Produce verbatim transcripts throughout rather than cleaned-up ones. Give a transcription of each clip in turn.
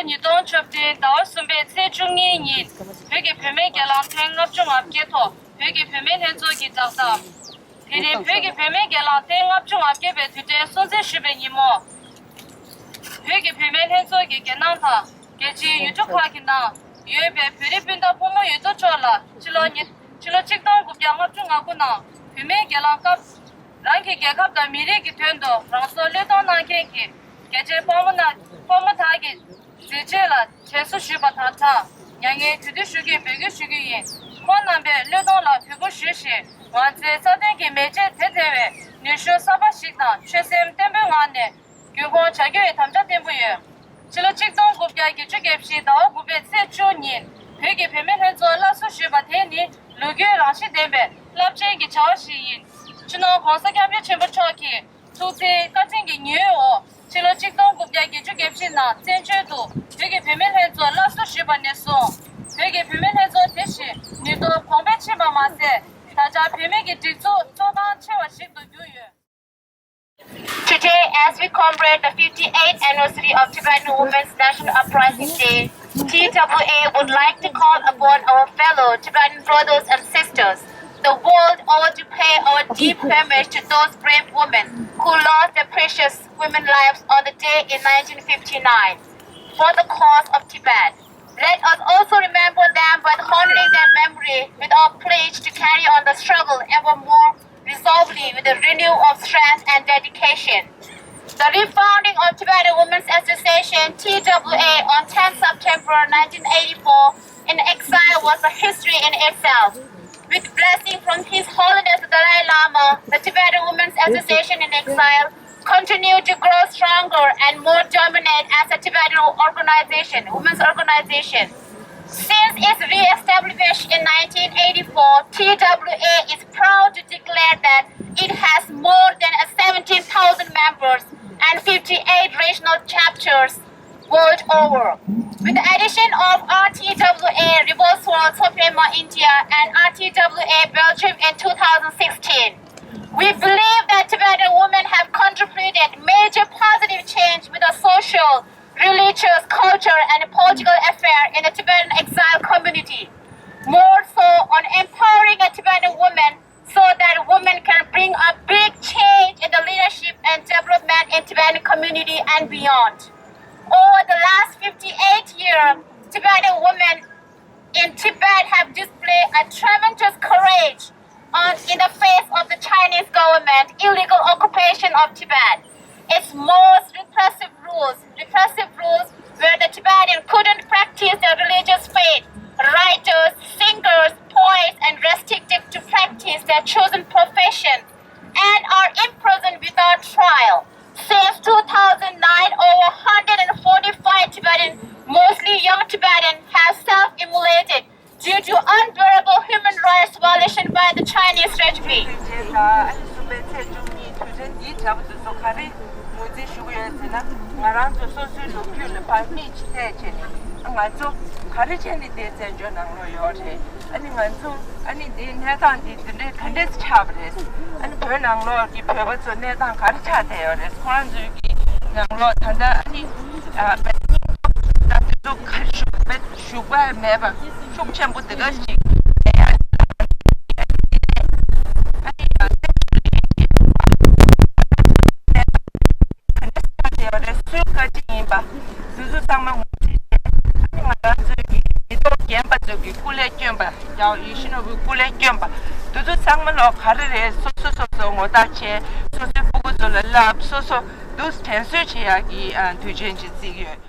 ཉིས་སྟོང་བཅུ་བདུན་ཟླ་བ་གསུམ་པའི་ཚེས་བཅུ་གཉིས་ཉིན་བོད་ཀྱི་བུད་མེད་སྒེར་ལངས་ཐེངས་ལྔ་བཅུ་ང་བརྒྱད་ཐོག་བོད་ཀྱི་བུད་མེད་ལྷན་ཚོགས་ཀྱི་བསྒྲགས་གཏམ། དེ་རིང་བོད་ཀྱི་བུད་མེད་སྒེར་ལངས་ཐེངས་ལྔ་བཅུ་ང་བརྒྱད་པའི་དུས་དྲན་སྲུང་བརྩི་ཞུས་པའི་ཉིན་མོ། བོད་ཀྱི་བུད་མེད་ལྷན་ཚོགས་ཀྱི་འགན་ནང་དང་རྒྱལ་སྤྱིའི་ཡུལ་གྲུ་ཁག་གི་ནང་ཡོད་པའི་བོད་རིགས་སྤུན་ཟླ་ཕོ་མོ་ཡོངས་རྫོགས་མཆོག་ལ་ཕྱི་ལོ་ཉིས་ཕྱི་ལོ་ཆིག་སྟོང་དགུ་བརྒྱ་ལྔ་བཅུ་ང་དགུ་ནང་བུད་མེད་སྒེར་ལངས་སྐབས། རང་གི་རྒྱལ་ཁབ་དང་མི་རིགས་ཀྱི་དོན་དུ་རང་སྲོག་བློས་གཏོང་གནང་མཁན་གྱི་རྒྱལ་གཅེས་དཔའ་མོ་རྣམས་དཔའ་མོ་དག་གི་མཛད་རྗེས་ལ་དྲན་གསོ་ཞུས་པ་དང་སྦྲགས། མྱ་ངན་གུས་འདུད་ཞུ་གི་འབོད་སྐུལ་ཞུ་རྒྱུ་ཡིན། ཁོང་རྣམ་པའི་བློས་གཏོང་ལ་གུས་བཀུར་ཞུས་ཤིང་། ང་ཚོའི་རྩ་དོན་གྱི་མེ་ལྕེ་དེད་བསྡད་པའི་ནུས་ཤུགས་གསར་པ་ཞིག་དང་ཆོད་སེམས་བརྟན་པོའི་ངང་ནས་རྒྱུན་སྐྱོང་བྱ་རྒྱུ་ཡི་དམ་བཅའ་བརྟན་པོ་ཡོད། ཕྱི་ལོ་ཆིག་སྟོང་དགུ་བརྒྱ་བརྒྱད་ཅུ་གྱ་བཞི་ཟླ་བ་དགུ་པའི་ཚེས་བཅུ་ཉིན་བོད་ཀྱི་བུད་མེད་ལྷན་ཚོགས་སླར་གསོ་ཞུས་པ་དེ་ནི་ལོ་རྒྱུས་རང་བཞིན་ལྡན་པའི་རླབས་ཆེན་གྱི་བྱ་བ་ཞིག་ཡིན། སྤྱི་ནོར་༸གོང་ས་༸སྐྱབས་མགོན་ཆེན་པོ་མཆོག་གིས་ཐུགས་བརྩེ་བཀའ་དྲིན་གྱི་ཉི་འོད་འོག་ཕྱི་ལོ་ཆིག་སྟོང་དགུ་བརྒྱ་བརྒྱད་ཅུ་གྱ་བཞི་ནང་བཙན་བྱོལ་དུ་བོད་ཀྱི་བུད་མེད་ལྷན་ཚོགས་སླར་གསོ་ཞུས་པ་ནས་བཟུང་། བོད་ཀྱི་བུད་མེད་ལྷན་ཚོགས་དེ་བཞིན་ནུས་སྟོབས་གོང་འཕེལ་ཕྱིན་པ་མ་ཟད། ད་ཆ་བུད་མེད་ཀྱི་སྒྲིག་འཛུགས་གཙོ་ཁང་ཆེ་བ་ཞིག་ཏུ་གྱུར་ཡོད། Today, as we commemorate the fifty-eighth anniversary of Tibetan Women's National Uprising Day, T W A would like to call upon our fellow Tibetan brothers and sisters the world over to pay our deep homage to those brave women who lost their precious women lives on the day in nineteen fifty-nine for the cause of Tibet. Let us also remember them by honoring their memory with our pledge to carry on the struggle ever more resolutely with a renewal of strength and dedication. The refounding of Tibetan Women's Association, T W A, on tenth September nineteen eighty-four in exile was a history in itself. With blessing from His Holiness the Dalai Lama, the Tibetan Women's Association in exile continued to grow stronger and more dominant as a Tibetan organization, women's organization. Since its re-establishment in nineteen eighty-four, T W A is proud to declare that it has more than seventeen thousand members and fifty-eight regional chapters world over. With the addition of R T W A Revolves World Sopema India and R T W A Belgium in two thousand sixteen, we believe that Tibetan women have contributed major positive change with the social, religious, culture, and political affair in the Tibetan exile community. More so on empowering a Tibetan woman so that women can bring a big change in the leadership and development in Tibetan community and beyond. Over the last fifty-eight years, Tibetan women in Tibet have displayed a tremendous courage on, in the face of the Chinese government illegal occupation of Tibet. Its most repressive rules, repressive rules where the Tibetan couldn't practice their religious faith, writers, singers, poets, and restricted to practice their chosen profession and are imprisoned without trial. Since two thousand nine, over one hundred forty-five Tibetan, mostly young Tibetan, have self-immolated due to unbearable human rights violation by the Chinese regime. རྗེས་ལ་ཨ་ནི་གསུམ་པའི་ཚེས་བཅུ་གཉིས་དུས་དྲན་འདིའི་གྲས་པ་དེ་ཚོ་ག་རེ་ངོས་འཛིན་ཞུ་གི་ཡོད་ཟེར་ན། ང་རང་ཚོ་སོ་སོའི་ལོ་རྒྱུས་ལ་བར་མིག་ཅིག་བལྟས་བྱས་ནས་ང་ཚོ་ག་རེ་བྱས་ནས་འདིར་བཙན་བྱོལ་ནང་ལོགས་ཡོད་རེད། ཨ་ནི་ང་ཚོ་ཨ་ནི་འདིའི་གནས་སྟངས་འདི་འདི་འདྲའི་ག་འདྲས་ཆགས་པ་རེད། ཨ་ནི་བོད་ནང་ལོགས་ཀྱི་བོད་པ་ཚོ་གནས་སྟངས་ག་རེ་ཆགས་བསྡད་ཡོད་རེད། ཁོ་རང་ཚོའི་གི་ནང་ལོགས་ད་ལྟ་ཨ་ནི་ཨ་བོད་མི་ཚོ་ག་རེ་ཞུ་བ་མེད་པ་ཤུགས་ཆེན་པོ་དེ་ག་ཞིག་ལས་ཡ་ཨ་ནི་ཡང་སེམས་ཤུགས་ལེན་གྱི་ཡོད་རེད། སུའི་བཀའ་དྲིན་ཡིན་པ་དེ་ཚོ་ཚང་མ་ངོས་འཛིན་བྱས། ཨ་ནི་ང་རང་ཚོའི་གི་མི་ཐོག་རྒན་པ་ཚོ་གི་སྐུ་ལས་བསྐྱོན་པ་ཡང་ཡིད་བཞིན་ནོར་བུའི་སྐུ་ལས་བསྐྱོན་པ་དེ་ཚོ་ཚང་མ་ལོག་ག་རེ་རེད། སོ་སོ་སོ་སོ་ངོ་རྟགས་བྱས། སོ་སོའི་སྤུ་གུ་ཚོ་ལ་བསླབ། སོ་སོ་དུ་དྲན་གསོ་བྱེད་ཡག་གི་ཨ་དུས་ཆེན་ཅིག་བརྩིས་ཡོད།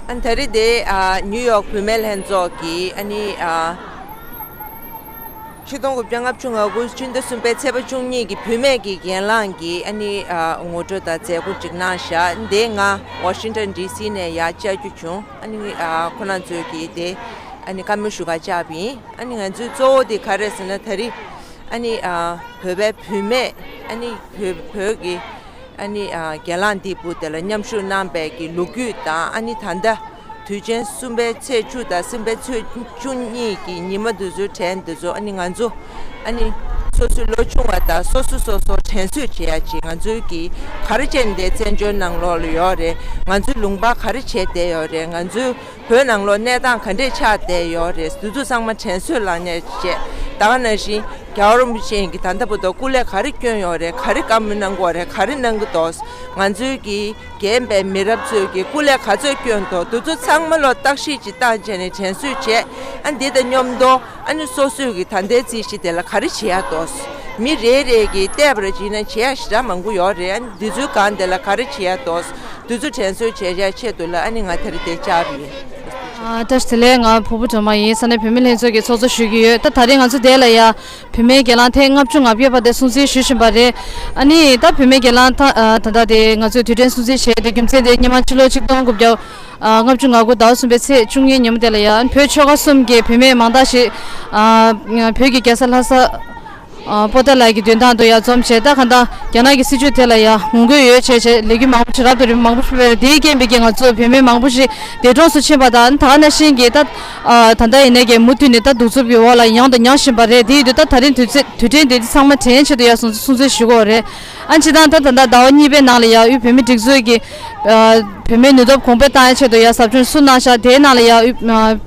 ཨ་ནི་ད་རེས་དེ་ཨ་ནིའུ་ཡོག་བུད་མེད་ལྷན་ཚོགས་ཀྱིས་ཨ་ནི་ཨ་ཆིག་སྟོང་དགུ་བརྒྱ་ལྔ་བཅུ་ང་དགུ་ཕྱི་ཟླ་གསུམ་པའི་ཚེས་པ་བཅུ་གཉིས་ཀྱི་བུད་མེད་ཀྱི་གྱེན་ལངས་ཀྱི་ཨ་ནི་ཨ་ངོ་སྤྲོད་དང་མཛད་སྒོ་ཅིག་གནང་བཞག་དེ་ང་ཝ་ཤིང་ཊོན་ཌི་སི་ནས་ཡར་བཅར་རྒྱུ་བྱུང་། ཨ་ནི་ཨ་ཁོ་རང་ཚོས་ཀྱིས་དེ་ཨ་ནི་བཀའ་མོལ་ཞུ་ག་བཅར་བ་ཡིན། ཨ་ནི་ང་ཚོའི་གཙོ་བོ་དེ་ག་རེ་ཟེར་ན། ད་རེས་ཨ་ནི་ཨ་བོད་པའི་བུད་མེད་ཨ་ནི་བོད་བོད་ཀྱི་ཨ་ནི་ཨ་གྱེན་ལངས་འདི་བུ་དེ་ལ་མཉམ་ཞུགས་གནང་པའི་གི་ལོ་རྒྱུས་དང་། ཨ་ནི་ད་ལྟ་དུས་ཆེན་གསུམ་པའི་ཚེས་བཅུ་དང་གསུམ་པའི་ཚེས་བཅུ་གཉིས་ཀྱི་ཉི་མ་འདི་ཚོའི་གྲས་འདི་ཚོ་ཨ་ནི་ང་ཚོ་ཨ་ནི་སོ་སོའི་ལོ་ཆུང་བ་དང་སོ་སོ་སོ་སོ་ དྲན་གསོས་བྱེད་ཡ་ཅིག་ང་ཚོའི་གི་ག་རེ་བྱས་ནས་བཙན་བྱོལ་ནང་ལོགས་ལ་ཡོད་རེད། ང་ཚོའི་ལུང་པ་ག་རེ་བྱས་བསྡད་ཡོད་རེད། ང་ཚོའི་བོད་ནང་ལོགས་གནས་སྟངས་ག་འདྲས་ཆགས་བསྡད་ཡོད་རེད། དེ་ཚོ་ཚང་མ་དྲན་གསོས་ལངས་ནས་བྱས། ད་ག་ནང་བཞིན་རྒྱལ་བ་རིན་པོ་ཆེ་གིས་ད་ལྟ་བར་དུ་སྐུ་ལས་ག་རེ་བསྐྱོན་ཡོད་རེད། ག་རེ་བཀའ་མོལ་གནང་གི་ཡོད་རེད། ག་རེ་གནང་གི་འདུག་ང་ཚོའི་གི་རྒན་པའི་མི་རབས་ཚོས་ཀྱི་སྐུ་ལས་ག་ཚོད་བསྐྱོན་འདུག་དེ་ཚོ་ཚང་མ་ལ་བརྟག་ཞིབ་ཅིག་བཏང་བྱས་ནས་དྲན་གསོས་བྱས། ཨ་འདི་དང་མཉམ་དུ་ཨ་ནི་སོ་སོས་ཀྱི་ད་ལྟའི་རྩིས་གཞི་དེ་ལ་ག་རེ་བྱེད་ཡ་འདུག་མི་རེ་རེ་གིས་བལྟས་པར་བྱས་ན་བྱེད་ཡ་ཞེ་དྲག་མང་པོ་ཡོད་རེད། ཨ་ནི་འདི་ཚོའི་སྒང་དེ་ལ་ག་རེ་བྱེད་ཡ་འདུག་དེ་ཚོ་དྲན་གསོས་བྱེད་ཡ་ཆེད་དུ་ལ་ཨ་ནི་ང་དེ་རིང་འདིར་བཅར་བ་ཡིན། ཨ། བཀྲ་ཤིས་བདེ་ལེགས། ང་ཕུར་བུ་སྒྲོལ་མ་ཡིན། ས་གནས་བུད་མེད་ལྷན་ཚོགས་ཀྱི་ཚོགས་གཙོ་ཞུ་གི་ཡོད། ད་ད་རེས་ང་ཚོ་འདི་ལ་ཡ་བུད་མེད་སྒེར་ལངས་ཐེངས་ལྔ་བཅུ་ང་བརྒྱད་པ་དེ་སྲུང་བརྩི་ཞུ་བཞིན་པ་རེད། ཨ་ནི་ད་བུད་མེད་སྒེར་ལངས་ད་ཨ་ད་ལྟ་དེ་ང་ཚོས་དུས་དྲན་སྲུང་བརྩི་བྱས་ཏེ་རྒྱུ་མཚན་དེ་སྔོན་མ་ཕྱི་ལོ་ཆིག་སྟོང་དགུ་བརྒྱ་ཨ་ལྔ་བཅུ་ང་དགུ་ཟླ་བ་གསུམ་པའི་ཚེས་བཅུ་གཉིས་ཉིན་མོ་དེ་ལ་ཡ་བོད་ཆོལ་ཁ་གསུམ་གྱི་བུད་མེད་མང་དག་ཞིག་ཨ་བོད་ཀྱི་རྒྱལ་ས་ལྷ་ས་ཨ་པོ་ཏཱ་ལ་གི་མདུན་ཐང་དུ་ཡ་འཛོམས་བྱས། ད་གང་ལྟར་རྒྱ་ནག་གི་སྲིད་བྱུས་དེ་ལ་ཡ་ངོ་རྒོལ་ཡོད་བྱས་བྱས་ལས་འགུལ་མང་པོ་ཞིག་རབ་དང་རིམ་པ་མང་པོ་ཞིག་སྤེལ་བས། དེའི་རྐྱེན་པས་ཀྱི་ང་ཚོ་བུད་མེད་མང་པོ་ཞིག་འདས་གྲོངས་སུ་ཕྱིན་པ་དང་། ད་ག་ནང་བཞིན་གྱི་ད་ཨ་ད་ལྟ་ཡིན་ནའི་གི་མུ་མཐུད་ནས་ད་གདུག་རྩུབ་ཀྱི་འོག་ལ་ཡང་དང་ཡང་ཕྱིན་པ་རེད། དེ་ཡིན་དུས་ད་ད་རིང་དུས་ཚེ་དུས་དྲན་དེ་ཚང་མ་དྲན་ཆེད་དུ་ཡ་སྲུང་སྲུང་བརྩི་ཞུ་གི་ཡོད་རེད། ཨ་ནི་སྤྱིར་བཏང་ད་ད་ལྟ་ཟླ་བ་གཉིས་པའི་ནང་ལ་ཡ་དབུས་བོད་མིའི་སྒྲིག་འཛུགས་ཀྱི་ཨ་བུད་མེད་ནུས་སྟོབས་གོང་འཕེལ་བཏང་ཡ་ཆེད་དུ་ཡ་ཟབ་སྦྱོང་ཚུགས་གནང་ཤག་དེའི་ནང་ལ་ཡ་དབུས་ཨ་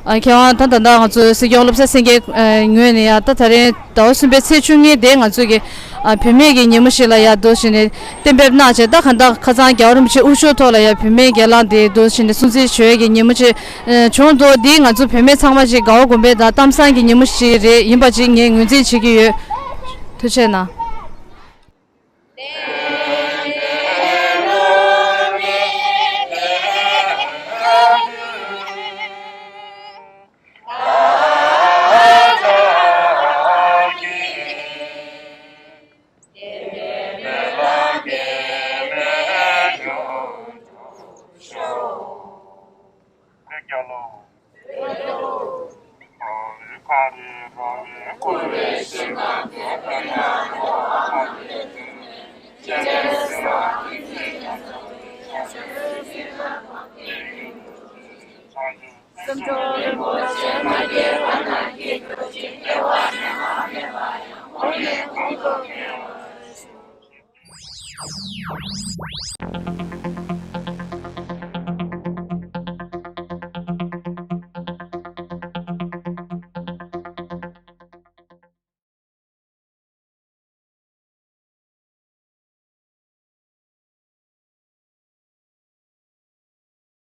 ཨ་མཁས་དབང་ད་ད་ལྟ་ང་ཚོ་སྲིད་སྐྱོང་བློ་བཟང་སེང་གེའི་ཨ་ངོས་ནས་ཡ་ད་ད་རིང་ཟླ་བ་གསུམ་པའི་ཚེས་བཅུ་གཉིས་དེ་ང་ཚོ་གི་ཨ་བུད་མེད་ཀྱི་ཉིན་མོ་ཞིག་ལ་ཡ་འདུག་བྱས་ནས་གཏན་འབེབས་གནང་བྱས། ད་གང་ལྟར་ཁ་སང་རྒྱལ་བ་རིན་པོ་ཆེ་དབུ་བཞུགས་ཐོག་ལ་ཡ་བུད་མེད་སྒེར་ལངས་དེ་འདུག་བྱས་ནས་སྲུང་བརྩི་ཞུ་ཡས་ཀྱི་ཉིན་མོ་ཞིག་ཨ་བྱུང་འདུག་འདི་ང་ཚོ་བུད་མེད་ཚང་མ་ཞིག་དགའ་བ་སྒོམ་པའི་དང་གཏམ་བཟང་གི་ཉིན་མོ་ཞིག་རེད། ཡིན་པ་ཅིག་ངས་ངོས་འཛིན་བྱེད་ཀྱི་ཡོད། ཐུགས་རྗེ་གནང་།